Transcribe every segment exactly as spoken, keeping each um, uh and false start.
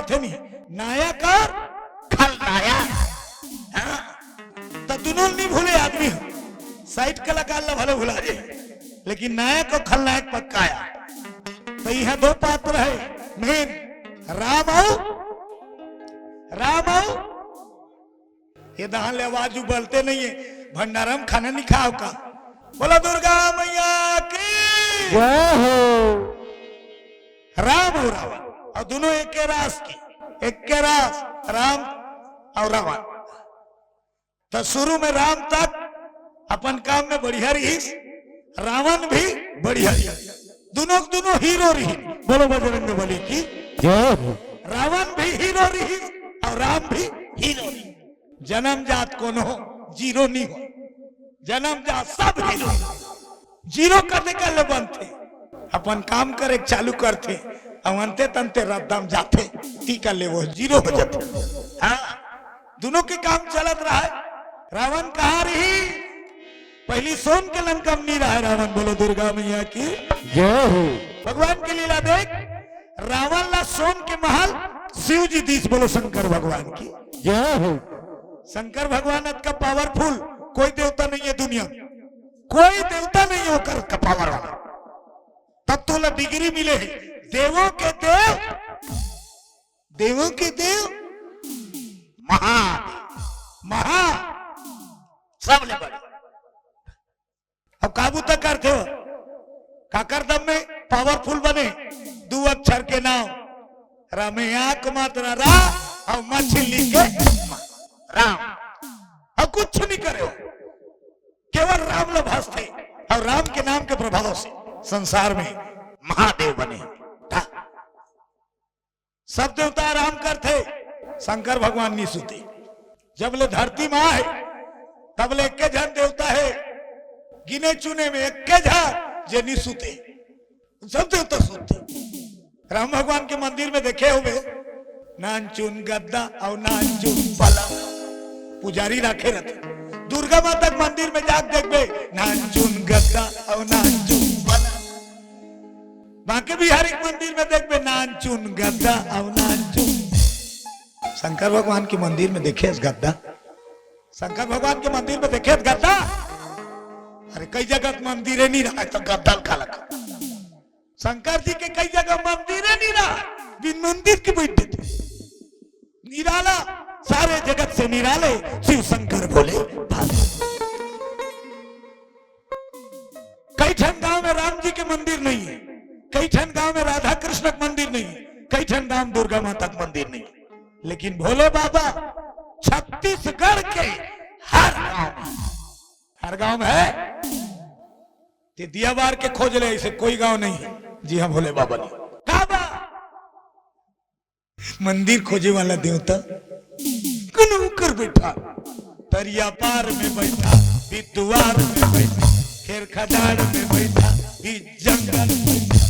थे नहीं, नायक और खलनायक। हाँ, तो दोनों नहीं भूले आदमी। साइड कलाकार ला भले भुला जाए, लेकिन नायक और खलनायक पक्का आय। तो यहाँ दो पात्र है मेन, राम आओ, राम आओ। ये दहान ले आवाज उबलते नहीं है, भंडारा में खाना नहीं खाओ का? बोला दुर्गा मैया की। जय हो। राम और रावण, और दोनों एक के रास के, एक के रास, राम और रावण। तो शुरू में राम तक अपन काम में बढ़िया रहीस, रावण भी बढ़िया रहीस, दोनों दोनों हीरो रहीस। बोलो बजरंग बली की। जय हो। रावण भी हीरो रहीस और राम भी हीरो रहीस। जन्म जात कोनो जीरो नहीं हो, जन्म जात सब हीरो। जीरो कते कर ले बनथे, अपन काम करे चालू करथे, अउ अंते तंते रद्दा म जाथे, ती कर ले वो जीरो हो जाथे। हाँ, दोनों के काम चलत रहे। रावण कहाँ रही? पहली सोन के लंका में नहीं रहे रावण। बोलो दुर्गा मैया की। जय हो। भगवान की लीला देख, रावण ला सोन के महल शिव जी दीस। बोलो शंकर भगवान की। जय हो। शंकर भगवान अतका पावरफुल कोई देवता नहीं है दुनिया में, कोई देवता नहीं है ओकर का पावर वाला। तब तो ला डिग्री मिले है, देवों के देव, देवों के देव, महादेव, महा, सबले बड़े। अब काबू तक करथे हो, काकर दम में पावरफुल बने, दू अक्षर के नाम, रमे आंख मात्र रा, और मछली के मा, राम, और कुछ नहीं करे हो, केवल राम ला भजथे, और राम के नाम के प्रभाव से संसार में महादेव बने। सब देवता आराम करथे, शंकर भगवान नहीं सुते। जब ले धरती माँ है, तब ले एक झन देवता है, गिने चुने में एक झन जे नहीं सुते, सब देवता सुते। राम भगवान के मंदिर में देखे होबे, नानचुन गद्दा और नानचुन पलंग पुजारी रखे रहथे। दुर्गा माता के मंदिर में जाके देखबे, नानचुन गद्दा और नानचुन पलंग। बांके बिहारी के मंदिर में देखबे, नानचुन गद्दा और नानचुन। शंकर भगवान के मंदिर में देखे गद्दा, शंकर भगवान के मंदिर में देखे गद्दा। अरे कई जगह मंदिर नहीं रहा तो गद्दा का लगा। शंकर जी के कई जगह मंदिर नहीं रहा, बिन मंदिर के बैठे थे। निराला, सारे जगत से निराले शिव शंकर भोले भाले। कई ठन गांव में राम जी के मंदिर नहीं है, कई ठन गांव में राधा कृष्ण के मंदिर नहीं है, कई ठन गांव में दुर्गा माता के मंदिर नहीं है। लेकिन भोले बाबा छत्तीसगढ़ के हर गांव में, हर गांव में है। ते दिया बार के खोज ले, ऐसे कोई गांव नहीं है। जी हाँ, भोले बाबा ने कहा बा, मंदिर खोजे वाला देवता कोनो ऊपर बैठा, तरिया पार में बैठा, भी दुआर में बैठा, खेर खदार में बैठा, भी जंगल में बैठा।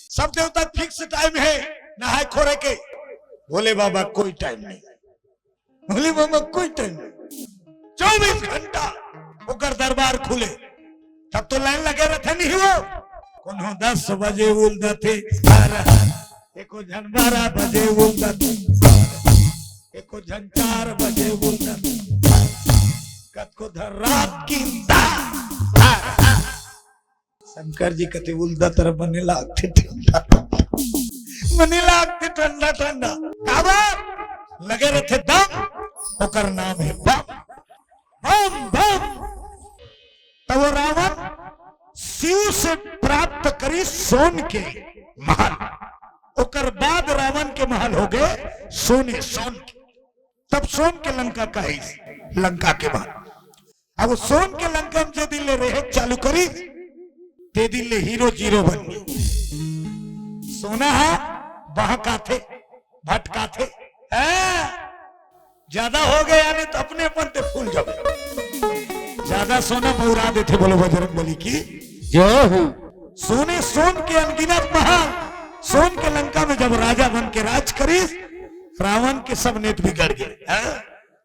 सब देवता फिक्स टाइम है नहाए खोरे के, भोले बाबा कोई टाइम नहीं। भोले बाबा कोई टाइम नहीं, चौबीस घंटा ओकर दरबार खुले। तब तो लाइन लगे रहते नहीं हो, कोनो दस बजे उलदथे, एको झन बारह बजे उलदथे, एको झन चार बजे उलदथे, कतको धर रात की शंकर जी कथे उलदा तरफ मने लागथे ठंडा, मने लागथे ठंडा ठंडा। काबर लगे रहथे दम, ओकर नाम है बम, बम बम। तब वो रावण शिव से प्राप्त करी सोन के महल, ओकर बाद रावण के महल हो गए सोने सोन के। तब सोन के लंका कहे, लंका के महल। अब वो सोन के लंका में जे दिन ले रहे चालू करी, ते दिन ले हीरो जीरो बन गए। सोना है बहकाथे, भटकाथे, हैं? ज्यादा हो गए यानी तो अपने अपन ते फूल जावे। ज्यादा सोना बौरा देथे। बोलो बजरंग बली की। जय हो। सोने सोन के अनगिनत महल, सोन के लंका में जब राजा बन के राज करिस, रावण के सब नेत बिगड़ गए, हैं?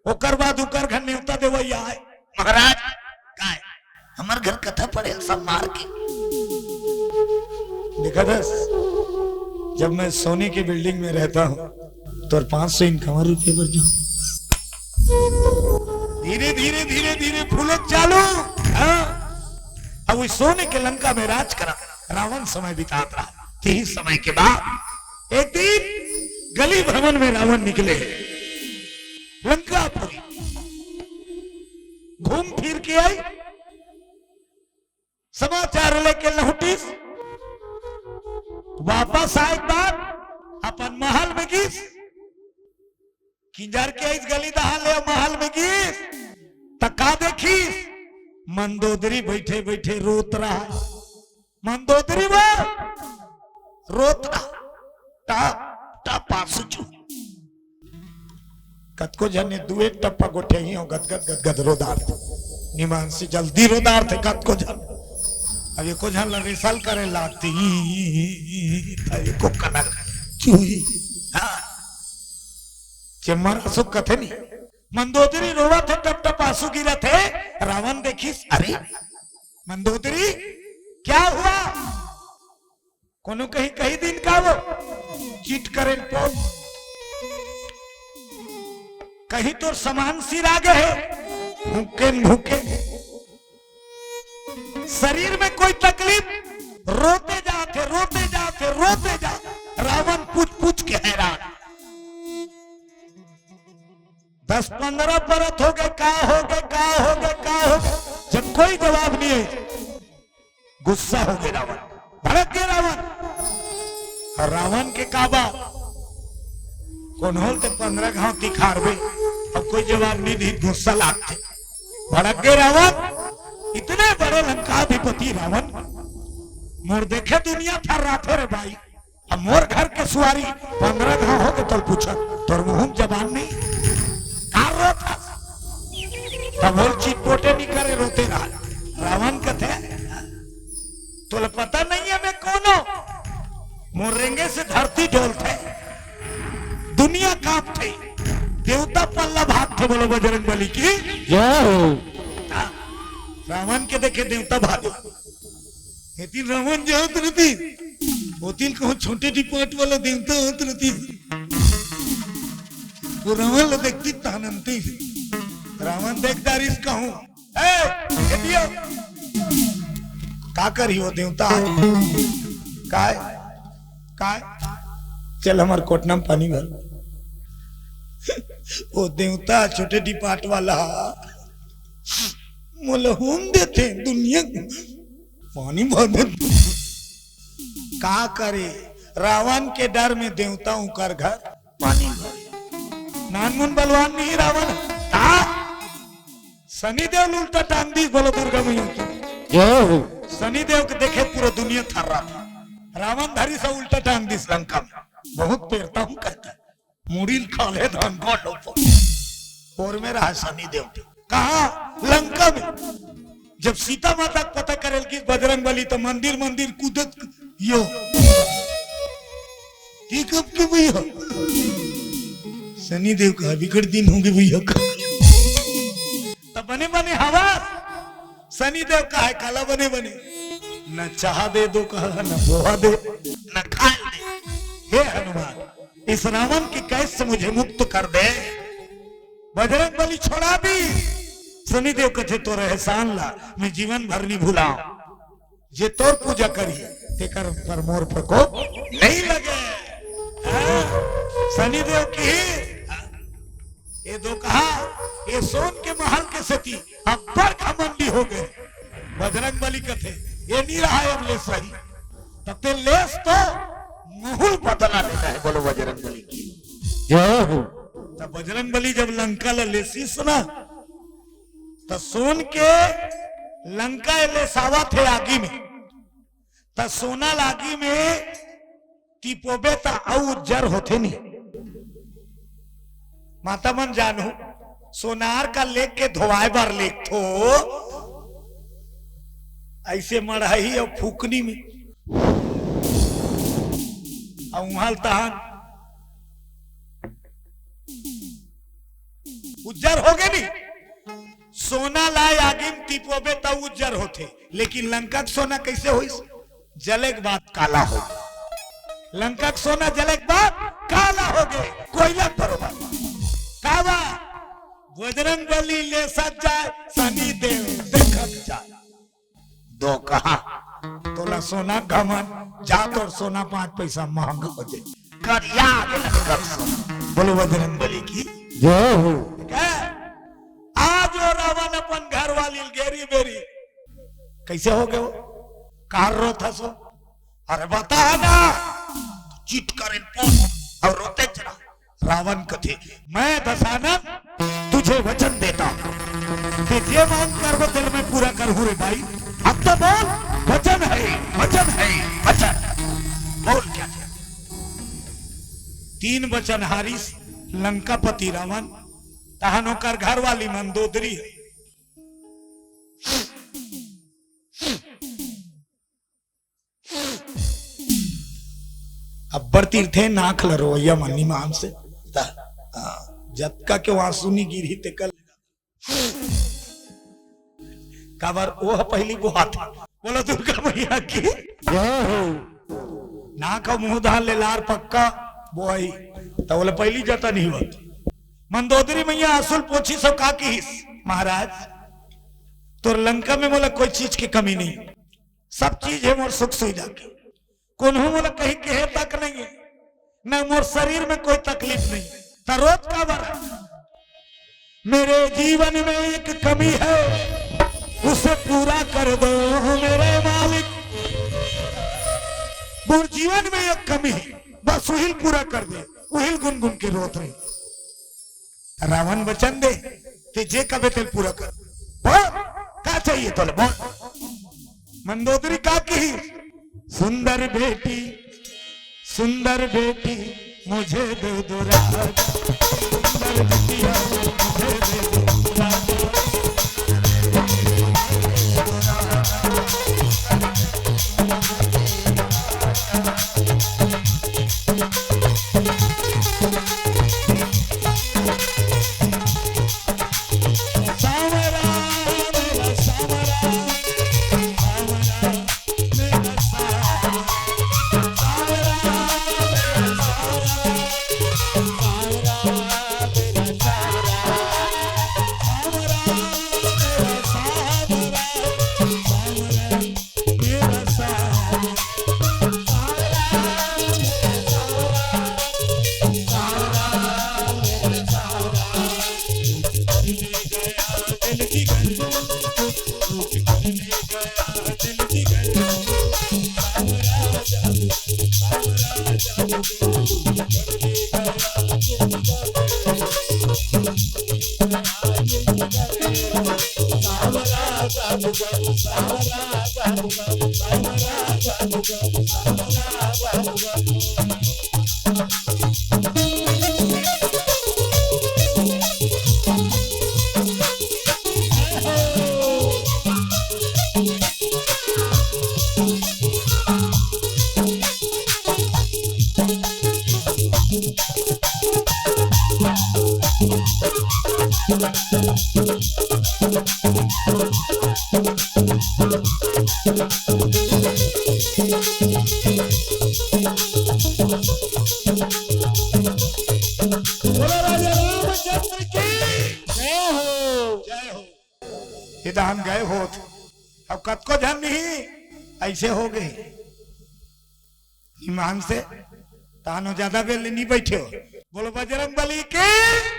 ओकर बाद उकर घर नेवता देवैया आए, महाराज, काय? हमर घर कथा पढ़े सब मार के। देखा दस, जब मैं सोने के बिल्डिंग में रहता हूँ, तो पांच सौ इनकम रुपये पर जो धीरे धीरे धीरे धीरे फूले चालू। हाँ, अब वो सोने के लंका में राज करा रावण समय बितात रहा। यही समय के बाद एक दिन गली भ्रमण में रावण निकले, लंकापुरी घूम फिर के आई, समाचार लेके लहुटिस, वापस आए के बाद अपन महल में गिस, किंजर के इस गली दहा ले महल में गिस, त का देखिस? मंदोदरी बैठे बैठे रोत रहा। मंदोदरी वो रोत रहा, टप टप आंसू चू। कतको झन ने दुए टप्पा गोठे ही हो, गदगद गदगद रोदार थे। निमान से जल्दी रोदार थे कतको झन। अब एको झन ला रिसल करे लागती, अब एको कनक चुई। हाँ, चेम्मर आंसू कथे नहीं। मंदोदरी रोवा थे, टप टप आंसू गिरा थे। रावण देखिस, अरे मंदोदरी, क्या हुआ? कोनो कहीं कही दिन का वो चिट करें पोत, कहीं तोर सामान सिरा गे हे, भूखे न भूखे, शरीर में कोई तकलीफ, रोते जाते, रोते जाते, रोते जाते। रावण पूछ पूछ के हैरान। दस पंद्रह परत हो गए, का हो गए, का हो गए, का हो गए? जब कोई जवाब नहीं है, गुस्सा हो गए रावण, भड़क गए रावण। और रावण के का बात, कोन्होल ते पंद्रह घाव तिखारबे, अब कोई जवाब नहीं दी, गुस्सा लागते, भड़क गए रावण। इतने बड़े लंकाधिपति रावण, मोर देखे दुनिया थर्राथे रे भाई। अब मोर घर के सुवारी पंद्रह घाव हो के तोल पूछत, तोर मुंह में जबान नहीं, का रोत हस? तब बोल, चिटपोटे नहीं करे, रोते रहा। रावण कथे, तोला पता नहीं है मैं कौन हूँ? मोर रेंगे से धरती डोलथे, दुनिया कांपथे, देवता पल्ला भागथे। बोलो बजरंग बली की जय हो। रावण के देखे देवता भागे। एतिल रावण जात रहिस, ओतिल कहूँ छोटे टिपाट वाला देवता होत रहिस। वो रावण ला देखतिस तहन अनतिस। रावण देख डारिस कहूँ, ए, ए दियो। का करही वो देवता? काय? काय? चल हमर कोटना में पानी भर। वो देवता छोटे टिपाट वाला मोला हूम देथे, दुनिया के पानी भर दे। का करे, रावण के डर में देवता उकर घर पानी भर। नानमुन बलवान नहीं रावण। का? सनी देओल उल्टा टांग दिस, बोलो दुर्गा मैया की जय हो। सनी देओल के देखे पूरा दुनिया थर्राथे। रावण धरिस उल्टा टांग दिस लंका में। बहुत पेरता हूँ कहता है। मुड़ी ल खा ले धन को लोग। और में रहा सनी देओल। कहाँ? लंका में। जब सीता माता के पता करे ल गिस बजरंग बली, तो मंदिर मंदिर कूदत यो। ठीक अब के भैया? सनी देओल कहा, बिकट दिन होगे भैया का। तो बने बने हवा। सनी देओल कहा, काला बने बने। न चाह दे दो कहा, न बोहा दे, न खाए दे। हे हनुमान, इस रावण की कैद से मुझे मुक्त कर दे। बजरंग बली छोड़ा दिस। सनी देओल कथे, तोर एहसान ला मैं जीवन भर नहीं भुलाओं। जे तोर पूजा करही, तेकर पर मोर पर को नहीं लगे। हाँ, सनी देओल की, हाँ, ये दो कहा, ये सोन के महल के सेती अब्बड़ घमंडी हो गए। बजरंग बली कथे, ये नहीं रहा अब ले सही। तब ते लेस तो मुहुल बदला लेना है, बोलो बजरंग बली की जय हो। तब बजरंग बली जब लंका ला लेसिस ना, त सोन के लंका लेसावत हे आगी में, त सोना ल आगी में तिपोबे त अउ उज्जर होथे नी। माता मन जानू, सोनार का लेग के धोवाए बर लेगथो, ऐसे मड़ही अउ फूकनी में, अउ उहाल तहान उज्जर हो गे नी। सोना ला आगी में तिपोबे त उज्जर होथे, लेकिन लंका के सोना कैसे होइस? जले के बाद काला हो। लंका के सोना जले के बाद काला हो गए, कोयला के बरोबर। काला, बजरंग बली ले सक जाए, शनि देव देखक जाए। दो कहा, तोला सोना घमन, जा तोर सोना पांच पैसा महंगा हो जाए। करिया के लंका के सोना। बोलो बजरंग बली की जय हो। ठीक है? आज वो रावण अपन घर वाली गेरी बेरी कैसे हो गए हो? कार रो था सो, अरे बता ना, चिट कर इन पर और रोते चला। रावण कथे, मैं दशानन तुझे वचन देता हूँ, ते जे मांग करबो तेल मैं पूरा करहूँ रे भाई। अब तो बोल, वचन है, वचन है, वचन। बोल क्या क्या? तीन वचन हारिस लंकापति रावण, तहन ओकर घरवाली मंदोदरी। अब्बड़ तीरथे नाक ल रोवैया मन निमान से। त, हाँ, जतका के आंसू नी गिरही तेकर। काबर ओह पहिली बोहात। बोलो दुर्गा मैया की जय हो। नाक अउ मुंह धार ले लार पक्का बोही। त बोले पहिली जतन ही होत। मंदोदरी मैया आंसू ल पोछिस अउ का किहिस, महाराज, तोर लंका में मोला कोई चीज की कमी नहीं, सब चीज है मोर सुख सुविधा के। कोनो मोला कहीं कहे तक नहीं है, न मोर शरीर में कोई तकलीफ नहीं। त रोत काबर है? मेरे जीवन में एक कमी है, उसे पूरा कर दो मेरे मालिक। मोर जीवन में एक कमी है, बस उहिल पूरा कर दे। उहिल गुनगुन के रोत रही। रावण वचन दे, ते जे कबे तेल पूरा कर। बोल, का चाहिए तोले, बोल। मंदोदरी का किहिस, सुंदर बेटी, सुंदर बेटी, मुझे दे दो राज। सुंदर बिटिया, मुझे दे दो राज। बोलो राजा रामचंद्र की जय हो। जय हो। ये तो हम गए होत, अब कतको झन नहीं ऐसे हो गए। ईमान से तानो ज्यादा बेर ले नहीं बैठे हो। बोलो बजरंग बली की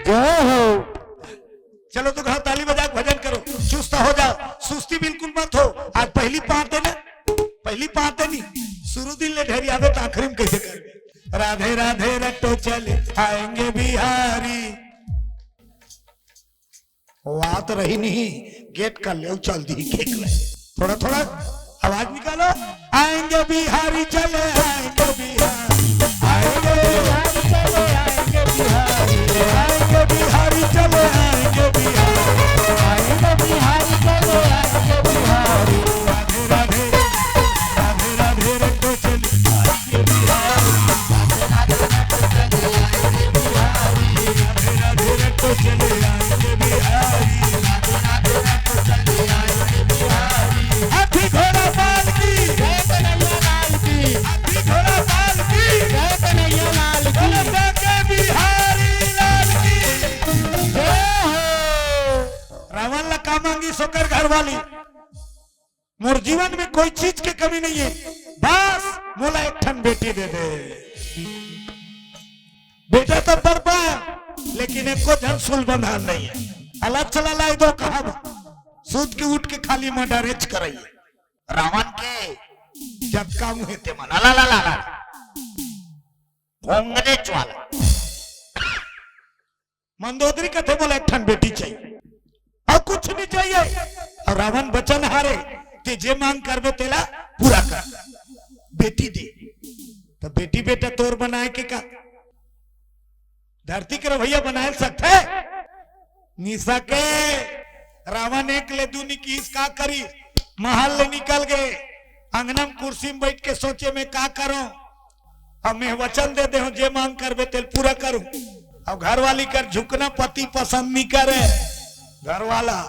जय हो। चलो तो घर ताली बजा के भजन करो, चुस्त हो जाओ, सुस्ती बिल्कुल मत हो। आज पहली पाँत है ना, पहली पाँत है नहीं, शुरू दिन ले ढेरी आवे तो आखिरी में कैसे करबे? राधे राधे रट्टो चले आएंगे बिहारी। बात रही नहीं, गेट कर ले, चल दी गेट ले। थोड़ा थोड़ा आवाज निकालो। आएंगे बिहारी चले आएंगे बिहारी, आएंगे बिहारी चले आएंगे बिहारी, आएंगे बिहारी चले आएंगे बिहारी, आएंगे बिहारी चले आएंगे बिहारी। राधे राधे, राधे राधे रट्टो चले आएंगे बिहारी। राधे राधे रट्टो चले आएंगे बिहारी। हाथी घोड़ा पालकी, जय कन्हैया लाल की। हाथी घोड़ा पालकी, का मांगिस ओकर घरवाली? मोर जीवन में कोई चीज के कमी नहीं है, बस मोला एक ठन बेटी दे दे। बेटा तो बड़ बा, लेकिन एको झन सूल बंधार नहीं है। अलग चला लाई दो कहा बा। सूत के उठ के खाली मर्डरेच करई। रावण के जतका मुँह हे ते मन। अला ला ला ला। भोंगने ज्वाला। मंदोदरी कथे मोला एक ठन बेटी चाहिए, अउ कुछ नहीं चाहिए। अउ रावण बचन हारे, ते जे मांग करबे तेला पूरा कर, बेटी दे। त बेटी बेटा तोर बनाए के का? धरती के रवैया बनाए सकथे? निसके। रावण एक ले दू नी किहिस, का करिस? महल ले निकल गे, अंगना म कुर्सी म बइठ के सोचे, मैं का करूं? अब मैं वचन दे दे हूं, जे मांग करबे तेल पूरा करूं। अब घरवाली कर झुकना पति पसंद नहीं करे। घरवाला,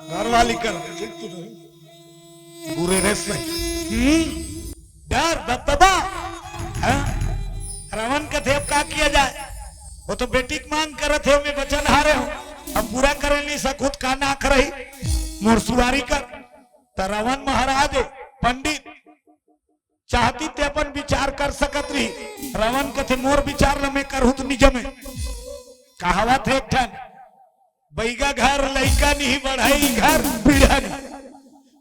घरवाली कर बुरे रे से। हम्म? डर दबदबा। हाँ? रावण कथे अब का किया जाए? वो तो बेटी के मांग करत हे, मैं वचन हारे हूं, अब पूरा करे नहीं सकूं त का नाक रही मोर सुवारी कर। त रावण महाराज पंडित चाहती ते अपन विचार कर सकत रही। रावण कथे मोर विचार ल मैं करहूं त निजमे। कहावत हे एक ठन, बइगा घर लइका नहीं, बढ़ई घर पीढ़ा नहीं।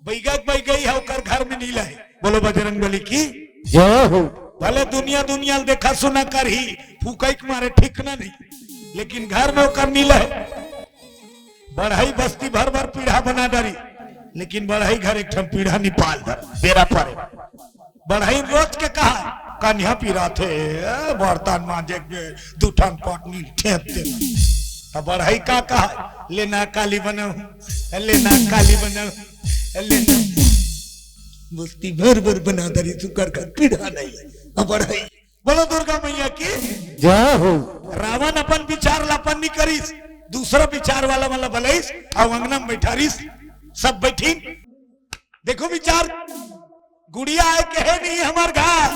बइगा के बइगई हे, ओकर घर में नहीं लहे। बोलो बजरंग बली की जय हो। भले दुनिया दुनिया ल देखा सुना करही, फूकई के मारे ठीक ना नहीं, लेकिन घर में ओकर नहीं लहे। बढ़ई बस्ती भर भर पीढ़ा बना डारी, लेकिन बढ़ई घर एक ठन पीढ़ा नहीं पाल धर। बेरा परे बढ़ई रोज के कहा, कन्या पिराथे, बर्तन मांजे के दू ठन पटनी ठेप दे। अब बढ़ई का कहा, लेना काली बनाऊ, लेना काली बनाऊ, लेना। बस्ती भर भर बना दरी, सुकर कर पीढ़ा नहीं। अब बढ़ई बोलो दुर्गा मैया की जय हो। रावण अपन विचार ला अपन नहीं करिस, दूसरा विचार वाला वाला बलइस, अउ अंगना में बैठारिस, सब बैठिन। देखो विचार, गुड़िया आए कहे नहीं हमार घर,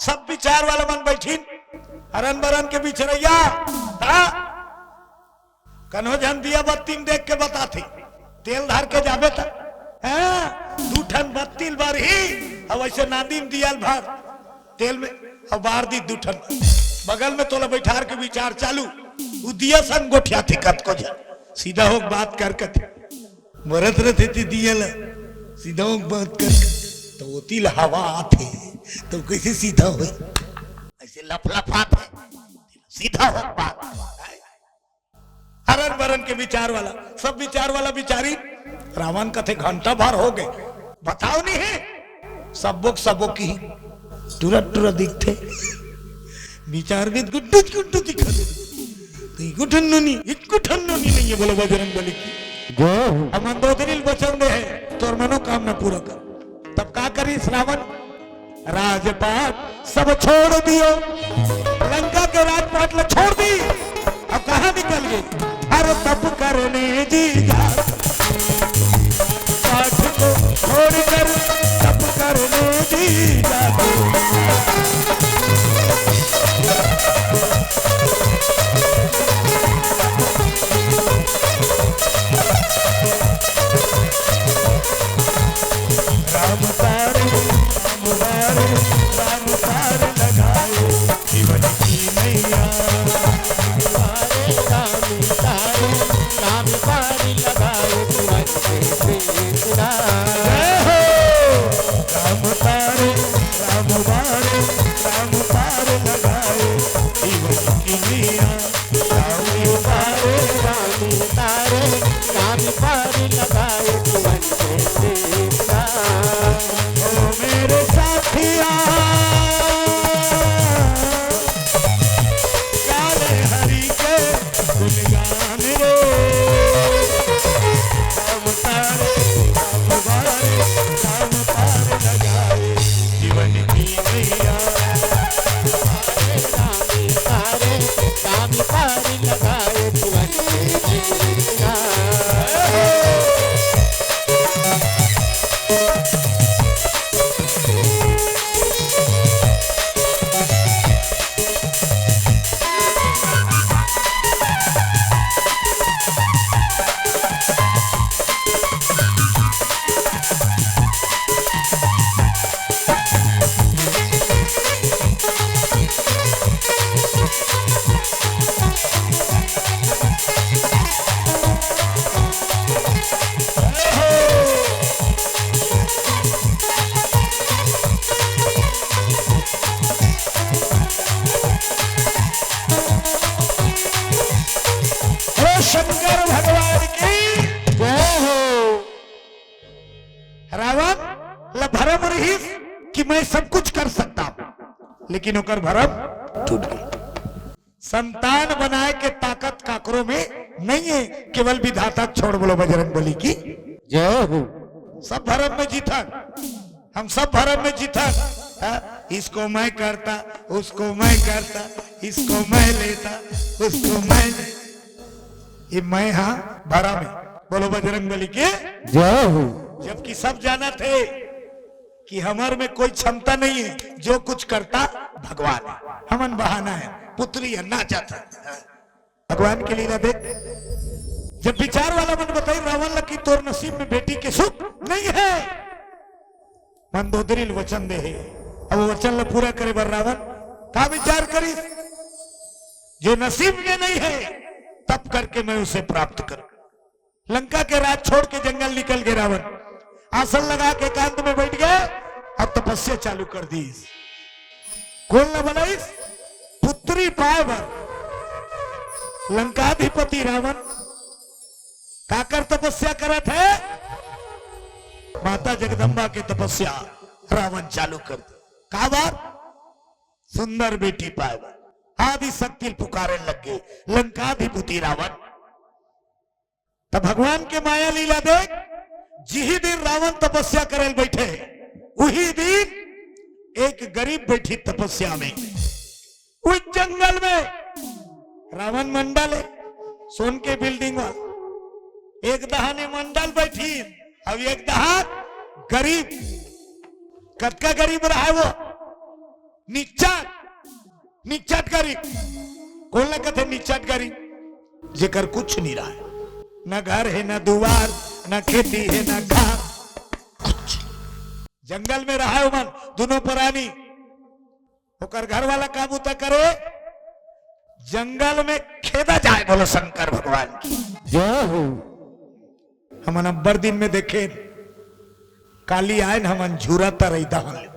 सब विचार वाला मन बैठिन। हरन बरन के बिचरैया, हाँ? कन्हो झन दिया बत्ती में देख के बताथे, तेल धर के जाबे त, हाँ, दू ठन बत्ती ल बरही, अउ वइसे नांदी में दिया ल भर, तेल में, अउ बार दी दू ठन। बगल में तोला बैठार के विचार चालू, उ दिया सन गोठियाथे कतको झन, सीधा होक बात कर कथे। मरत रथे ते दिया ल, सीधा होक बात कर कथे। त ओती ल हवा आथे, त कइसे सीधा होई? अइसे लफलफाथे, सीधा होक बात। हरन बरन के विचार वाला, सब विचार वाला विचारी। रावण कथे घंटा भर हो गए, बताओ नहीं हे, सबो के सबो की टुरा टुरा दिखथे। विचार भी गुड्डू गुड्डू दिखा दे। तो इको ठन्नो नहीं, इको ठन्नो नहीं, नहीं है, बोलो बजरंग बली की। जय हो। अब मंदोदरी ल वचन दे हे, तोर मनोकामना पूरा कर। तब का करिस रावण? राजपाट सब छोड़ दियो, लंका के राजपाट ला छोड़ दी। अब कहाँ निकल गए? अरे तप करने जी जा, पाठ को छोड़कर तप करने जी जा। राम तारे, राम तारे, राम तारे लगाए जीवन की नैया। तारे, राम तारे, राम तारे लगाए जीवन के फैसला। जय हो। राम तारे, राम तारे, राम तारे लगाए जीवन की नैया। राम तारे, राम तारे, राम पार लगाए जीवन के सीता। ओ मेरे साथिया, गाले हरि के गुणगान रे। राम तारे, राम तारे, राम पार लगाए जीवन की नैया। राम तारे, राम तारे, राम शंकर भगवान की जय हो। रावण ल भरम रहिस कि मैं सब कुछ कर सकता हूं, लेकिन ओकर भरम टूट गई। संतान बनाए के ताकत काकरो में नहीं है, केवल विधाता छोड़। बोलो बजरंग बली की जय हो। सब भरम में जीतन, हम सब भरम में जीतन। हाँ? इसको मैं करता, उसको मैं करता, इसको मैं लेता, उसको मैं ले। ये मैं हाँ भरम है। बोलो बजरंग बली के जय हो। जबकि सब जानथे कि हमर में कोई क्षमता नहीं है, जो कुछ करता भगवान है। हमन बहाना है, पुत्री है, नाचत है। भगवान के लीला देख, जब विचार वाला मन बताई रावण ला कि तोर नसीब में बेटी के सुख नहीं है, मंदोदरी ल वचन दे हे। अब वो वचन ला पूरा करे बर रावण का विचार करिस, जो नसीब में नहीं है, तप करके मैं उसे प्राप्त करूं। लंका के राज छोड़ के जंगल निकल गए रावण, आसन लगा के एकांत में बैठ गए, अब तपस्या चालू कर दी। कौन ला बनाइस? पुत्री पाए बर लंकाधिपति रावण काकर तपस्या करत है? माता जगदम्बा के तपस्या रावण चालू कर दी। का बर? सुंदर बेटी पाए बर आदि शक्ति पुकारे लग गए लंकाधिपति रावण। त भगवान के माया लीला देख, जिही दिन रावण तपस्या करे ल बैठे, उही दिन एक गरीब बैठी तपस्या में, उस जंगल में। रावण मंडल है, सोन के बिल्डिंग वाला, एक दहाने मंडल बैठी, अब एक दहान गरीब। कतका गरीब रहा है वो? निचट, निचट गरीब। कौन ला कथे निचट गरीब? जेकर कुछ नहीं रहा है, न घर है, न दुआर, न खेती है, न घर, कुछ। जंगल में रहा है उमन, दोनों प्राणी। ओकर घर वाला का बूता करे? जंगल में खेदा जाए। बोलो शंकर भगवान की जय हो। हमन अब्बड़ दिन में देखे, काली आयन हमन झूरा तरई दहन ले।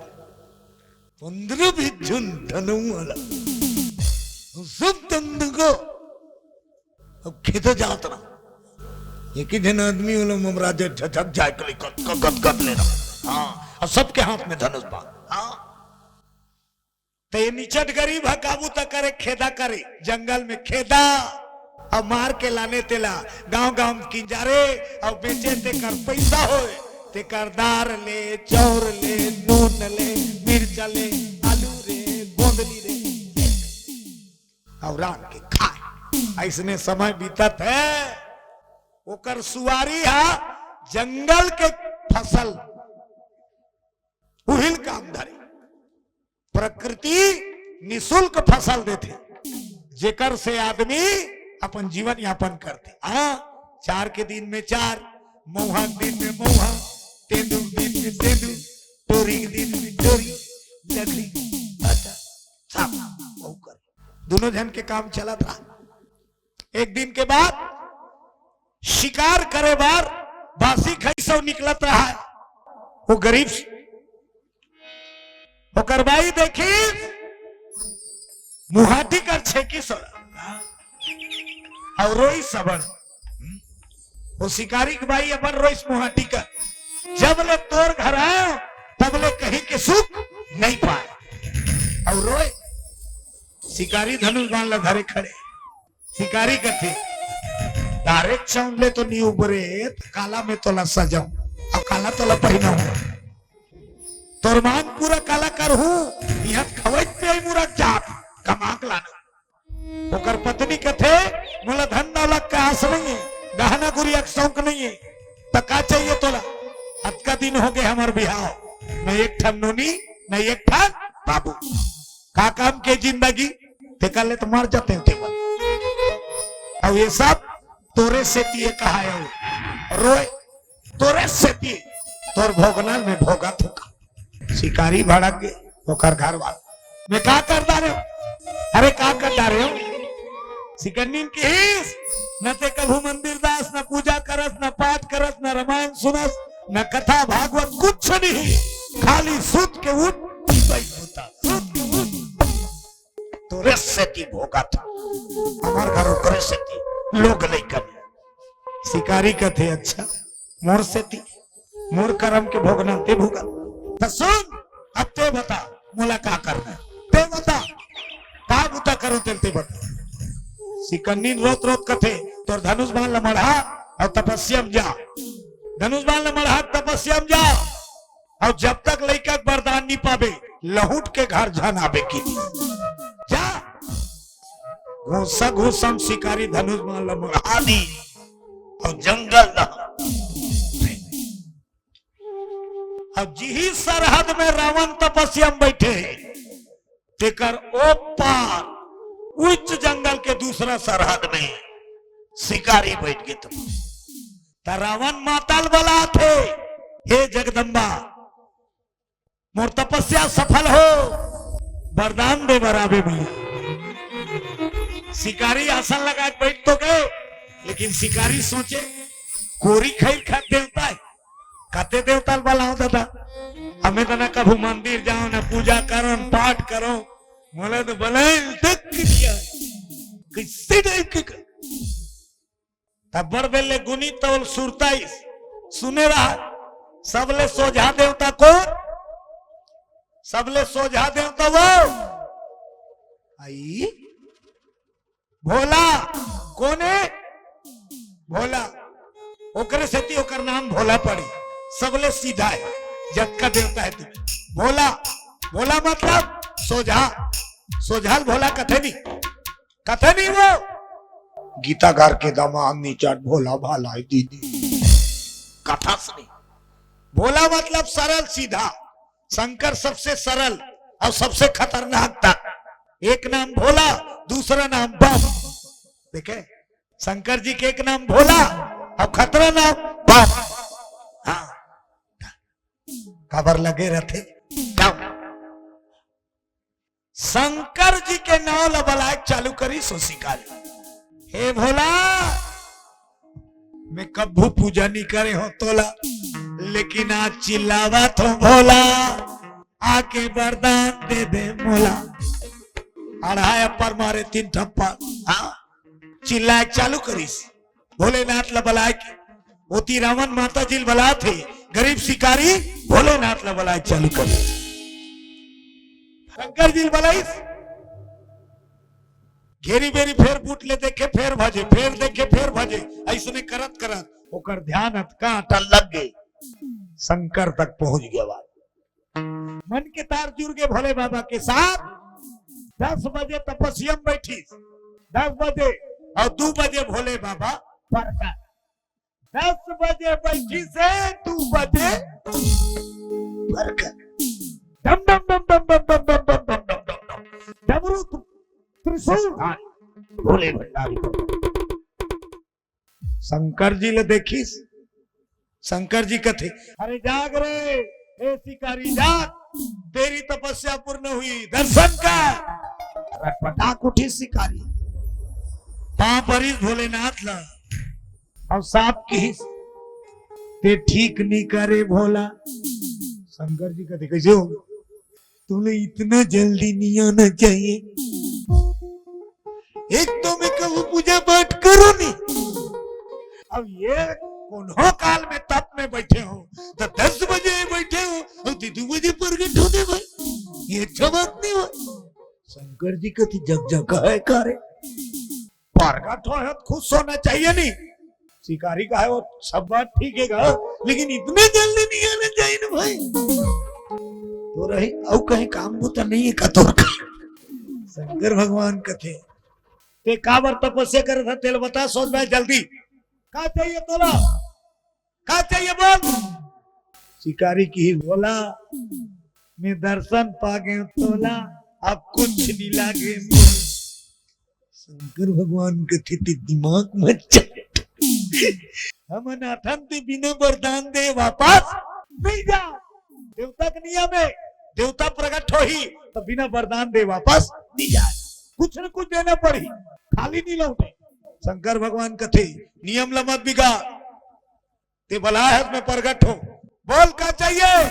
पंद्रह बीस झन धनऊ वाला, सब तंदुको। अब खेत जात ना, एक ही झन आदमी वाला ममराजे झझक जाए कली, गद, गद, गद, गद लेना। हाँ, और सबके हाथ में धनुष बाण। हाँ, तो ये निचट गरीब है, काबू तक करे, खेदा करे, जंगल में खेदा, अब मार के लाने तेला, गांव गांव किंजारे, अब बेचे तेकर पैसा होए, तेकर दार ले, चौर ले, नून ले, मिर्चा ले, आलू रे, गोंदली रे, और रांध के खाए। ऐसने समय बीतत है, ओकर सुवारी हा जंगल के फसल उहिल काम धरे। प्रकृति निशुल्क फसल देथे, जेकर से आदमी अपन जीवन यापन करथे। हाँ, चार के दिन में चार, मऊहा के दिन में मऊहा, तेंदू के दिन में तेंदू, टोरी के दिन में टोरी, लकड़ी, भाटा, सब वहू कर। दोनों झन के काम चलत रहा। एक दिन के बाद शिकार करे बर बासी खईस अउ निकलत रहा है। वो गरीब से ओकर बाई देखिस, मुहाटी कर छेकिस अउ रोइस अब्बड़। वो शिकारी के बाई अपन रोइस मुहाटी कर, "जब ले तोर घर आए, तब ले कहीं के सुख नहीं पाए।" अउ रोए। शिकारी धनुष बाण ला धरे खड़े। शिकारी कथे, "डायरेक्ट चाउंड ले तो नी उबरे, त काला में तोला सजाऊं, अब काला तोला पहिनाऊं। तोर मांग पूरा काला करहूं, इहां खवई पे मुरक जात, कमा के लाना।" ओकर पत्नी कथे, "मोला धन दौलत का आस नहीं है, गहना गुरिया के शौक नहीं है, त का चाहिए तोला? अतका दिन हो गए हमर बिहाव, न एक ठन नोनी, न एक ठन बाबू। का काम के जिंदगी?" तेकर ले तो मर जाते हैं तेमन। अब ये सब तोरे सेती ये कहा है, रोए तोरे सेती, तोर भोगना में भोगा थोका। शिकारी भड़क गए, ओकर घर वाला, "मैं का कर डारे हो? अरे का कर डारे हो?" शिकन्नी कहिस, "न ते कभू मंदिर जास, न पूजा करस, न पाठ करस, न रामायण सुनस, न कथा भागवत, कुछ नहीं, खाली सुत के उठ, पीबई बूता, सुत के उठ।" तोरे सेती भोगत हंव, हमर घर ओकरे सेती। लोग लइका में। शिकारी कथे, "अच्छा, मोर सेती, मोर करम के भोगना ते भोगल। त सुन, अब ते बता, मोला का करना हे? ते बता, का बुता करो तेल ते बता।" सिकन्नी रोत रोत कथे, "तोर धनुष बाण ल मढ़ा अउ तपस्या म जा। धनुष बाण ल मढ़ा, तपस्या म जा। अउ जब तक लइका के वरदान नी पाबे, लहुट के घर झन आबे किनी। जा।" घूसा घूसा म शिकारी धनुष बाण ल मढ़ा दी अउ जंगल ल। अउ जिही सरहद में रावण तपस्या म बइठे हे, तेकर ओ पार उच्च जंगल के दूसरा सरहद में शिकारी बइठ गे। त, त रावण माता ल बलाथे, "हे जगदम्बा, मोर तपस्या सफल हो, वरदान दे बर आबे।" में शिकारी आसन लगा के बइठ तो गे, लेकिन शिकारी सोचे, "कोरी खइर खात देवता हे, कते देवता ल बलाओं दादा, हमें तो ना कभू मंदिर जाओं, ना पूजा करो, ना पाठ करो, मोला तो बलाए तक दिया, किसी टाइप के कर।" तब बड़ बेले गुनी तौल सुरताइस, सुने रहा, सबले सोझा देवता कोन? सबले सोझा देवता वो आई भोला। कोने? भोला। ओकरे सेती ओकर नाम भोला पड़ी। सबले सीधा हे, जतका देवता हे तू। भोला, भोला मतलब सोझा, सोझा ल भोला कथे नहीं, कथे नहीं वो। गीता घर के दमांद निचट भोला भाला हे दीदी। कथा सुनी। भोला मतलब सरल सीधा। शंकर सबसे सरल अउ सबसे खतरनाक था। एक नाम भोला, दूसरा नाम बम। देखे, शंकर जी के एक नाम भोला अउ खतरा नाम बम। हाँ, काबर लगे रथे? जाओ। शंकर जी के नाव ल बलाए चालू करिस ओ शिकारी। "हे भोला, मैं कभू पूजा नहीं करे हों तोला, लेकिन आज चिल्लावत हों भोला, आके वरदान दे दे मोला।" अढ़ाई अप्पर मारे, तीन ठप्पर। हाँ, चिल्लाए चालू करिस। भोलेनाथ ल बलाए के, ओती रावण माता जी ल बलात हे, गरीब शिकारी भोलेनाथ ल बलाए चालू करिस। शंकर जी ल बलाइस, घेरी बेरी फेर बूट ले देखे, फेर भजे, फेर देखे, फेर भजे। अइसने करत करत ओकर ध्यान अतका अटल लग गे, शंकर तक पहुंच गे बात। मन के तार जुड़ गे भोले बाबा के साथ। दस बजे तपस्या म बइठिस, दस बजे, अउ दू बजे भोले बाबा प्रकट। दस बजे बइठिस हे, दू बजे प्रकट। डम डम डम डम डम डम डम डम डम डम डम डम। डमरू त्रिशूल धारी भोले भंडारी। शंकर जी ल देखिस, शंकर जी कथे, "अरे जाग रे, ए शिकारी जाग, तेरी तपस्या पूर्ण हुई, दर्शन कर।" अरे पटाक उठिस शिकारी, पांव परिस भोलेनाथ ल, अउ साफ किहिस, "ते ठीक नी करे भोला।" शंकर जी कथे, "कइसे हो?" "तोला इतना जल्दी नहीं आना चाहिए। एक तो मैं कभू पूजा पाठ करो नहीं, अब ये कोनो काल में तप में बइठे हों, त दस बजे बइठे हों, अउ ते दू बजे प्रगट होथे भाई, ये अच्छा बात नहीं होय।" शंकर जी कथे, "जग जग हे का रे?" प्रगट होय हे त खुश होना चाहिए नहीं? शिकारी कहे, "वो सब बात ठीक हे गा, लेकिन इतने जल्दी नहीं आना चाहिए ना भाई। तो रही, अउ कहीं काम बुता नहीं हे का तोर का?" शंकर भगवान कथे, "ते काबर तपस्या करत हस, तेला बता, सोझ बात जल्दी। का चाहिए तोला? का चाहिए बोल?" शिकारी किहिस, "भोला, मैं दर्शन पा गेंव तोला, अब कुछ नहीं लागे मोला।" शंकर भगवान कथे, "ते दिमाग मत चल। हमन आथन, ते बिना वरदान दे वापस नहीं जा। देवता के नियम हे, देवता प्रगट होही त बिना वरदान दे वापस नहीं जा, कुछ न कुछ देना पड़ही, खाली नहीं लौटे।" शंकर भगवान कथे, "नियम ल मत बिगाड़, ते बलाए हस, मैं प्रगट हों, बोल का चाहिए?"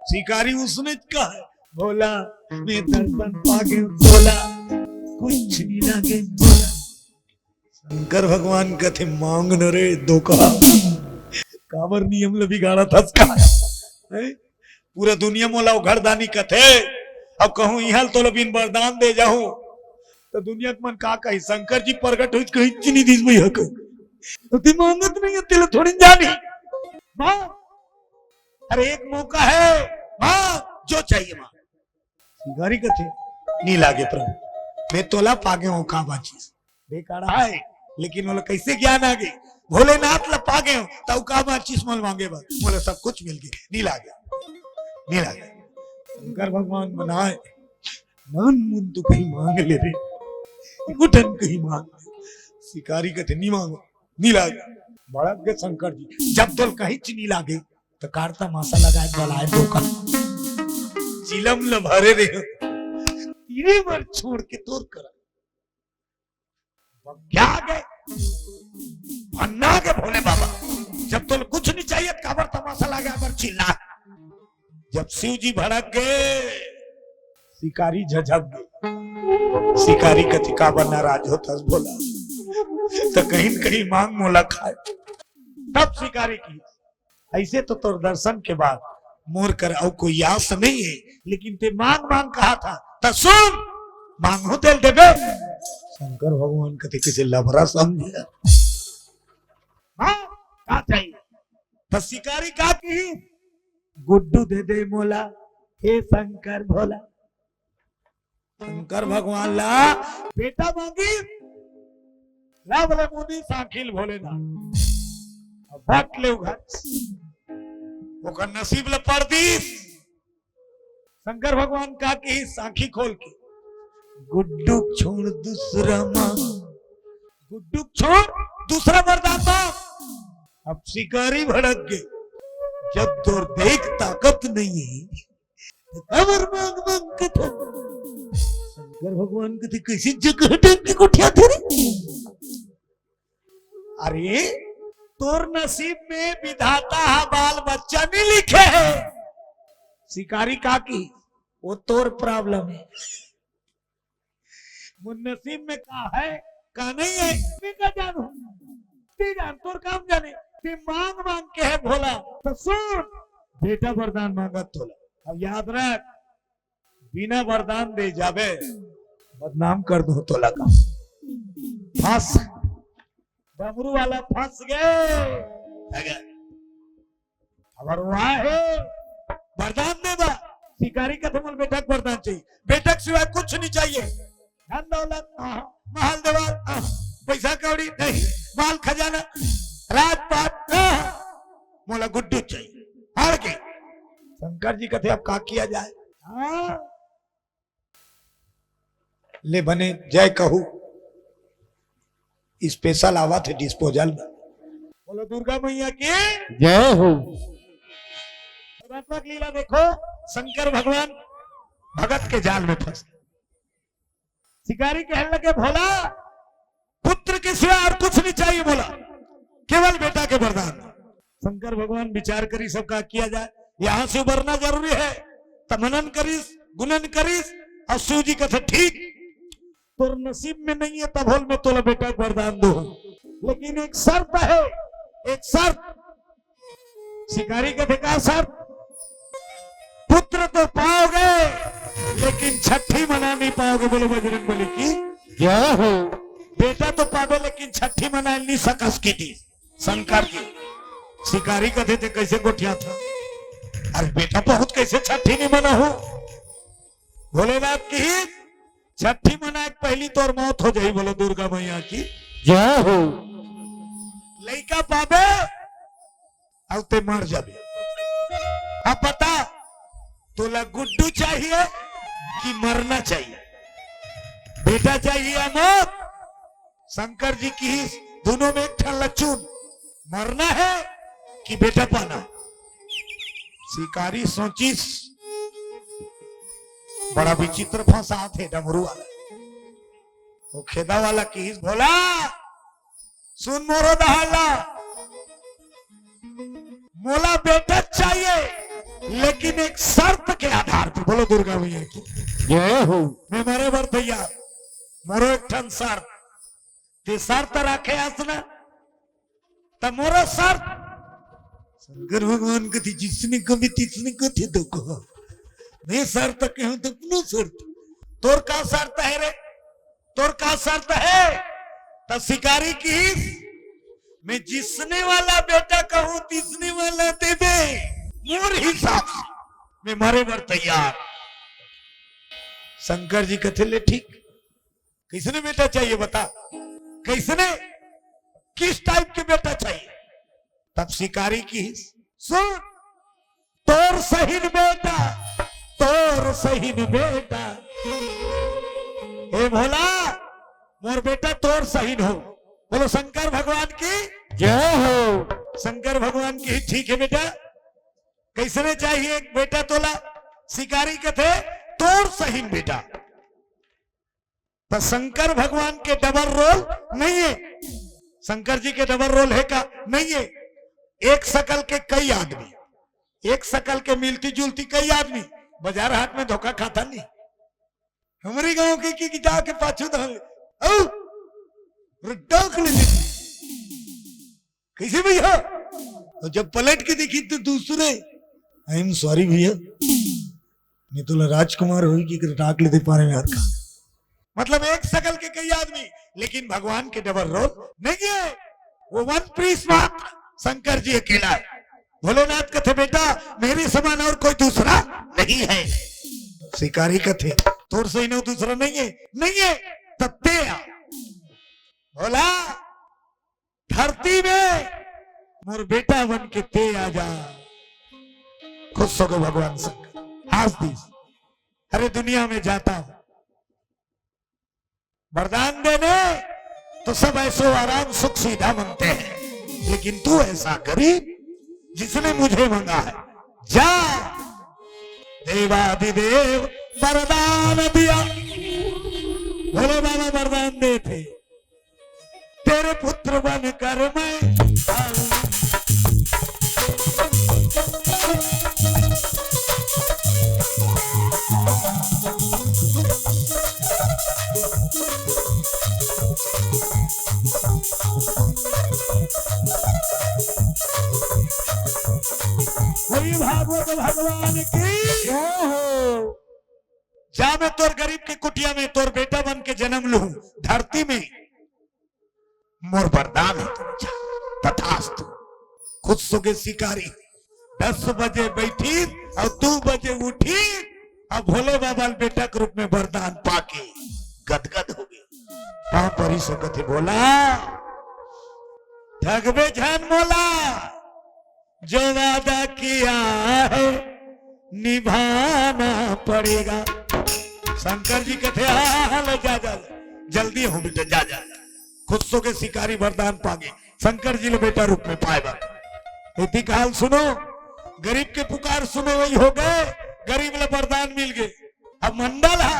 शिकारी उसने कहा, "भोला, मैं दर्शन पा गेंव तोला, कुछ नहीं लागे मोला।" शंकर भगवान कथे, "मांग न रे धोखा।" काबर नियम ल बिगाड़त हस का? हैं? पूरा दुनिया मोला ओघरदानी कथे। अब कहूं इहां ल तोला बिन वरदान दे जाहूं, त दुनिया के मन का कही? शंकर जी प्रगट होइस, कहीं चीनी दीस भैया कही। त ते मांगत नहीं है, तेला थोड़ी जानी। मांग, अरे एक मौका है, मांग, जो चाहिए मांग। शिकारी कथे, "नी लागे प्रभु, मैं तोला पागे हूं, का बांचिस?" बेकारा है, लेकिन मोला कैसे ज्ञान आ गई? भोलेनाथ ला पागे हूं, तब का बांचिस मोला मांगे बर? मोला सब कुछ मिल गई, नी लागे, नी लागे। शंकर भगवान बनाए, नन मुन तो कहीं मांग ले रे, गुटन कहीं मांग ले। शिकारी कथे, "नी मांगो, नी लागे।" भड़क गए शंकर जी, "जब तोल कहीं च नी लागे, त कार तमाशा लगाए बलाए धोखा। चिलम ल भरे रे, तेरे बर छोड़ के तोर करा। क्या गए? भन्ना के भोले बाबा, जब तोल कुछ नहीं चाहिए, काबर तमाशा लगा बर चिल्ला।" जब शिव जी भड़क गए, शिकारी झझक गए। शिकारी कथे, "काबर नाराज होथस भोला, त कहीं न कहीं मांग मोला खाए।" तब शिकारी की, "ऐसे तो तोर दर्शन के बाद मोर कर अउ कोई आस नहीं है, लेकिन ते मांग मांग कहा था, त सुन, मांगहूं तेल देबे।" शंकर भगवान कथे, "किसे लबरा समझे?" मांग, का चाहिए? त शिकारी का की, "गुड्डू दे दे मोला, हे शंकर भोला।" शंकर भगवान ला बेटा मांगी, लब रे मुनि सांखिल भोलेनाथ। अब बट ले घर, ओकर नसीब ल पढ़ दीस। शंकर भगवान का की सांखी खोल के, "गुड्डू छोड़ दूसरा मांग।" गुड्डू छोड़ दूसरा वरदान मांग। अब शिकारी भड़क गए, "जब तोर देख ताकत नहीं है, त काबर मांग मांग कथस?" शंकर भगवान कथे, "कैसे जगह टाइम के गोठियाथे रे?" अरे, तोर नसीब में विधाता हा बाल बच्चा नहीं लिखे है। शिकारी का की, वो तोर प्रॉब्लम है। मोर नसीब में का है, का नहीं है, मैं का जानहूं? ते जान, तोर काम जाने। ते मांग मांग के है भोला। त सुन, बेटा वरदान मांगत तोला। अब याद रख, बिना वरदान दे जाबे, बदनाम कर दूं तोला का। फंस, डमरू वाला फंस गए। अगर वाहे वरदान दे दा, शिकारी कथे मोला बेटा के वरदान चाहिए, बेटा के सिवाय कुछ नहीं चाहिए। धन दौलत, आह, महल दीवार, आह, पैसा कौड़ी नहीं, माल खजाना, राजपाट, आह, मोला गुड्डू चाहिए। हार के शंकर जी कथे, "अब का किया जाए?" हाँ। ले बने, जय कहू, स्पेशल आवा थे डिस्पोजल में। बोलो दुर्गा मैया की जय हो। रत्नात्मक लीला देखो, शंकर भगवान भगत के जाल में फंस। शिकारी कहने लगे, "भोला, पुत्र के सिवा और कुछ नहीं चाहिए," बोला, "केवल बेटा के वरदान।" शंकर भगवान विचार करी, सबका किया जाए, यहां से उबरना जरूरी है। त मनन करिस, गुणन करिस, और शिव जी कथे, "ठीक, तोर नसीब में नहीं है, तभोल में तोला बेटा के वरदान दो, लेकिन एक शर्त है, एक शर्त।" शिकारी कथे, "का शर्त?" "पुत्र तो पाओगे, लेकिन छठी मना नहीं पाओगे।" बोलो बजरंग बली की जय हो। "बेटा तो पाबे, लेकिन छठी मना नहीं सकस," कथे शंकर जी। शिकारी कथे, "ते कैसे गोठियाथस? अरे बेटा बहुत, कैसे छठी नहीं मना हो?" भोलेनाथ की छठी मनाए के पहली तोर मौत हो जाही। बोलो दुर्गा मैया की जय हो। लइका पाबे, अउ ते मर जाबे। अब बता, तोला गुड्डू चाहिए कि मरना चाहिए? बेटा चाहिए या मौत? शंकर जी किहिस, "दोनों में एक ठन ला चुन, मरना है कि बेटा पाना?" शिकारी सोचिस, बड़ा विचित्र फंसाथे डमरू वाला। वो खेदा वाला किहिस, "भोला, सुन मोरो दहाला, मोला बेटा चाहिए, लेकिन एक शर्त के आधार पे।" बोलो दुर्गा मैया की जय हो। "मैं मरे बर तैयार, मोरो एक ठन शर्त, ते शर्त राखे हस ना, त मोरो शर्त। शंकर भगवान कथे, "जिसने कभी तिसने कथे तो कहो, मैं शर्त कहूं तो अपनो शर्त।" तोर का शर्त हे रे? तोर का शर्त हे? त शिकारी किहिस, "मैं जिसने वाला बेटा कहूं, तिसने वाला देबे, मोर हिसाब से मैं मरे बर तैयार।" शंकर जी कथे, "ले ठीक, किसने बेटा चाहिए बता, किसने, किस टाइप के बेटा चाहिए?" तब शिकारी किहिस, "सुन, तोर सहीन बेटा, तोर सहीन बेटा, हे भोला, मोर बेटा तोर सहीन हो।" बोलो शंकर भगवान की जय हो। शंकर भगवान की, "ठीक हे बेटा, किसने चाहिए बेटा तोला?" शिकारी कथे, "तोर सहीन बेटा।" त शंकर भगवान के डबल रोल नहीं हे। शंकर जी के डबल रोल हे का? नहीं हे। एक शकल के कई आदमी, एक शकल के मिलती जुलती कई आदमी, बाजार हाट में धोखा खाता नहीं। हमरे गांव के, के, के जाके पाछू धान, "औ, रे डाक ले दे।" "कैसे भैया?" और जब पलट के देखी तो दूसरे, "I am sorry भैया, नहीं तो राजकुमार होई कि डाक लेते पारे में हर का।" मतलब एक शकल के कई आदमी, लेकिन भगवान के डबल रोल नहीं हे। वो वन पीस मात्र शंकर जी अकेला हे। भोलेनाथ कथे, "बेटा, मेरे समान और कोई दूसरा नहीं है।" शिकारी कथे, "तोर सहीन दूसरा नहीं हे?" "नहीं हे।" "तब ते आ।" भोला, धरती में मोर बेटा बन के ते आ जा। खुश होके भगवान शंकर हंस दिस। "अरे दुनिया में जाता हूं, वरदान देने तो सब ऐसो आराम सुख सुविधा मांगते हैं, लेकिन तू ऐसा गरीब जिसने मुझे मांगा है, जा देवादिदेव वरदान दिया।" भोले बाबा वरदान दे थे, "तेरे पुत्र बनकर मैं आऊं।" वही भागवत भगवान की जय हो। जा मैं तोर गरीब के कुटिया में तोर बेटा बन के जन्म लूं धरती में, मोर वरदान हे तुम जा। तथास्तु। खुश होके शिकारी दस बजे बैठी और दू बजे उठी, अब भोले बाबा ल बेटा के रूप में वरदान पाके गदगद हो गई। पांव परी से कथे, "भोला, ठगबे झन मोला, जो वादा किया है निभाना पड़ेगा।" शंकर जी कथे, "हाँ, हाँ, ले जा, जा, जा। जल्दी हो बेटा, जा, जा, जा।" खुश होके शिकारी वरदान पागे, शंकर जी ले बेटा रूप में पाए बर। इति काल सुनो, गरीब के पुकार सुनो, वही हो गए, गरीब ले वरदान मिल गए। अब मंडल हा,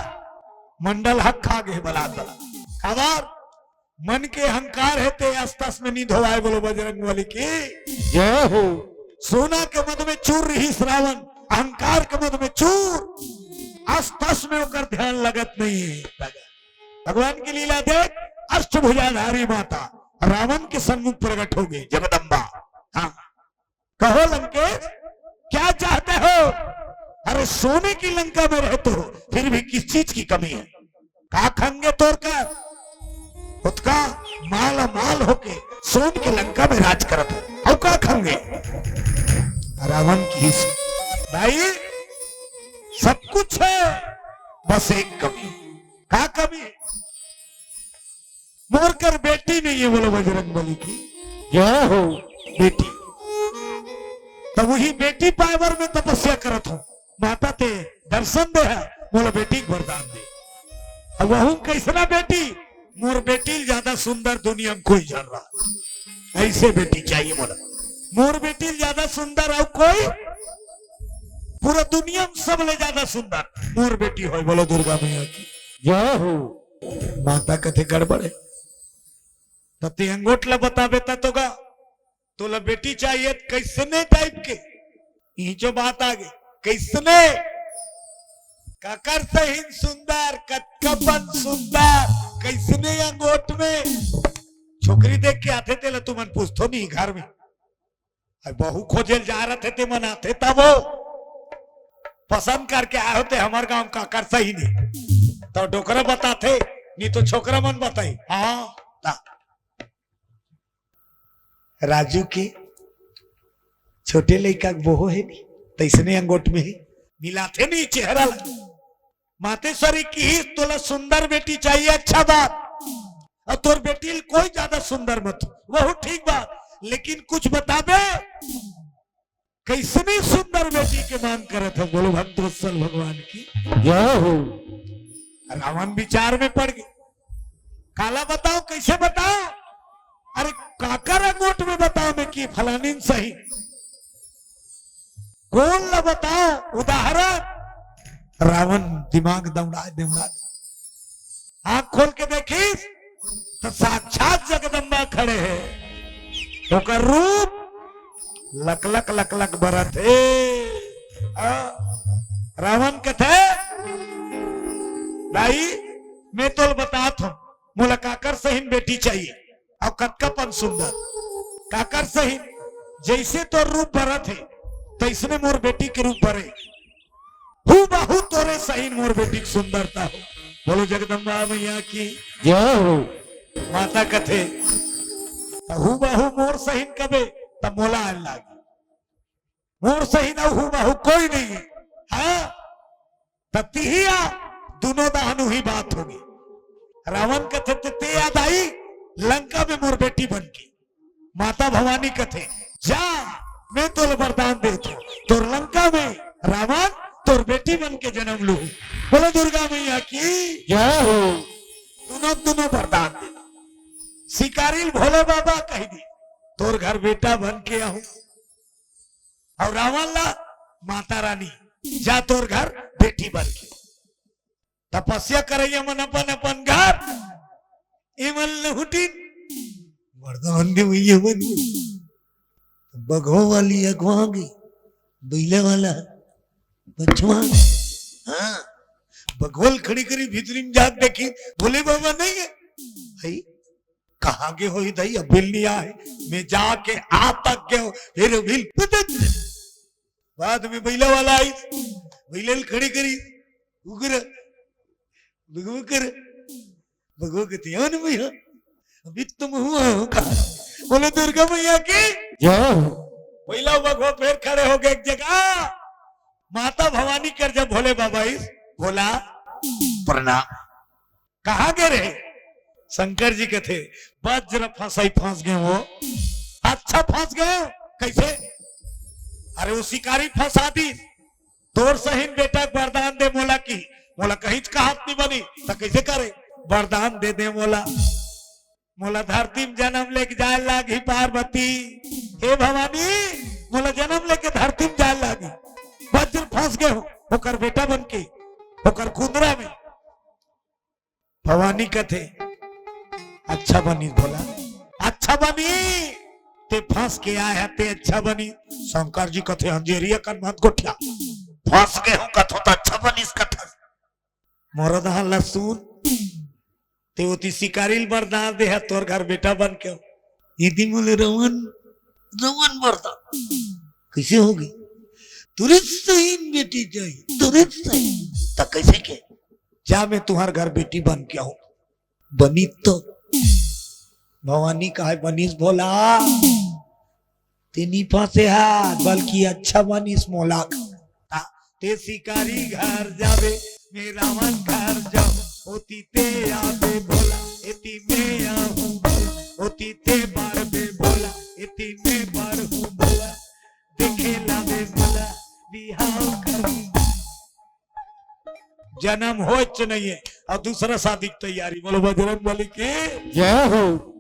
मंडल हक खा गए बलात बला। खबर मन के अहंकार हे ते अस्तस में नी धोवाए, बोलो बजरंग बली की जय हो। सोना के मद में चूर रहिस रावण, अहंकार के मद में चूर, अस्तस में ओकर ध्यान लगत नहीं है। भगवान की लीला देख, अष्टभुजाधारी माता रावण के सन्मुख प्रकट हो गई, जगदम्बा। हाँ, कहो लंकेश, क्या चाहते हो? अरे, सोने की लंका में रहते हो, फिर भी किस चीज की कमी है? का खंगे तोर का? खुद का माल माल होके सोन के लंका में राज करत हो, अब का खंगे? रावण की इस-, भाई, सब कुछ है, बस एक कमी। का कमी? मोर कर बेटी नहीं है, बोलो बजरंग बली की जय हो। बेटी, तब वही बेटी पाए बर मैं तपस्या करत हूँ। माता ते दर्शन दे है, बोलो बेटी के वरदान दे। अब वहू कैसना बेटी? मोर बेटी ले ज्यादा सुंदर दुनिया में कोई झन रहा, ऐसे बेटी चाहिए मोला। मोर बेटी ले ज्यादा सुंदर और कोई, पूरा दुनिया में सबले ज्यादा सुंदर मोर बेटी होय, बोलो दुर्गा मैया की जय हो। माता कथे गड़बड़ है, त ते अंगोट ला बताबे त तो गा, तोला बेटी चाहिए त कैसने टाइप के? इही जो बात आ गई, कैसने, काकर सहीन सुंदर, कतका बन सुंदर, कैसने अंगोट में छोकरी देख के आथे तेला तुमन पूछथो नहीं घर में। अब बहू खोजे ल जा रहे थे ते मन आथे तब वो पसंद करके आए होते हमर गांव काकर सही नहीं। तो डोकरा बताथे, नहीं तो छोकरा मन बताई। हाँ, ता। राजू के छोटे लइका के बोहो हे नहीं, तैसने अंगोट में ही मिलाथे नहीं चेहरा ला। मातेश्वरी किहिस तोला सुंदर बेटी चाहिए, अच्छा बात। और तोर बेटी ल कोई ज्यादा सुंदर मत, वहू ठीक बात, लेकिन कुछ बताबे, कैसनी सुंदर बेटी के मांग करत है? बोलो भक्तवत्सल भगवान की जय हो। रावण विचार में पड़ गए, काला बताओ, कैसे बताओ? अरे काकर अंगोट में बताओ मैं कि फलानिन सही, कौन ला बताओ उदाहरण? रावण दिमाग दौड़ा दौड़ा आंख खोल के देखिस तो साक्षात जगदम्बा खड़े हे, ओकर रूप लकलक लकलक बरत हे। आ, रावण कथे, "दाई, मैं तोल बतात हूं, मोला काकर सहीन बेटी चाहिए, अउ कतका पन सुंदर, काकर सहीन, जैसे तोर रूप बरत हे, तैसने मोर बेटी के रूप बरे।" हूबहू तोरे सहीन मोर बेटी के सुंदरता हो। बोलो जगदम्बा मैया की जय हो। माता कथे, "त हूबहू मोर सहीन कबे, त मोला आन लागी। मोर सहीन अउ हूबहू कोई नहीं है।" हाँ, त तिही आ, दुनों दाहन उही बात होगे। रावण कथे, "ते, ते याद आई लंका में मोर बेटी बन के।" माता भवानी कथे, "जा, मैं तोला वरदान देत हूं, तोर लंका में रावण तोर बेटी बन के जन्म लू।" बोलो दुर्गा मैया की जय हो। दुनों, दुनों वरदान दे। शिकारी भोले बाबा कह दी, "तोर घर बेटा बन के आहूं।" अउ रावण ला, "माता रानी, जा तोर घर बेटी बन के।" तपस्या करइया मन अपन अपन घर, एमन लहुटिन। वरदान देवइया मन बघवा वाली अगवा गे, बइला वाला बछवा। हाँ, बघवा ल खड़ी करी, भीतरी में जाके देखी, भोले बाबा नहीं है। हई, कहाँ गे होही दाई, अभी ल नहीं आए। मैं जाके आ तक गयो, फिर अभी ल पता नहीं। बाद में बइला वाला आई, बइला ल खड़ी करी, उगर, बघवा कर, बघवा कथे, "आन भैया, अभी तुम हुआ हो कहाँ?" बोलो दुर्गा मैया की जय हो। बइला बघवा फिर खड़े होगे एक जगह। माता भवानी कर जब भोले बाबा इस, "भोला, प्रणाम।" "कहाँ गे रहे?" शंकर जी कथे, "वज्र फंसाई फंस गए हो।" "अच्छा फंस गए हो? कैसे?" "अरे वो शिकारी फंसा दी, तोर सहीन बेटा के वरदान दे मोला की।" "मोला कहींच कहत नहीं बनी, त कैसे करे?" "वरदान दे दे मोला, मोला धरती में जन्म लेके जाए लागी पार्वती। हे भवानी, मोला जन्म लेके धरती में जाए लागी। वज्र फंस गए हो, ओकर बेटा बन के, ओकर कुंदरा में।" भवानी कथे, "अच्छा बनिस भोला, अच्छा बनिस, ते फंस के आए हे, ते अच्छा बनिस।" शंकर जी कथे, "अंजेरिया कन मत गोठिया, फंस गे हूं कथो त अच्छा बनिस कथस। मोर दहा ल सुन, ते ओती शिकारी ल वरदान दे हे, तोर घर बेटा बन के हो। यदि मोले रवन, रवन वरदान कैसे होगी? तुरंत सहीन बेटी चाहिए, तुरंत सहीन।" "त कैसे के?" "जा, मैं तुम्हार घर बेटी बन के आऊं।" "बनी तो?" भवानी कहे, "बनिस भोला, ते नी फंसे हा, बल्कि अच्छा बनिस मोला।" "ते शिकारी घर जाबे, मैं रावण घर जाऊं, ओती ते आबे भोला, एती मैं आहूं भोला, ओती ते बाढ़बे भोला, एती मैं बाढ़हूं भोला, देखे लाबे भोला, बिहाव करी।" जन्म होच नहीं है और दूसरा शादी की तैयारी। बोलो बजरंग बली की जय हो।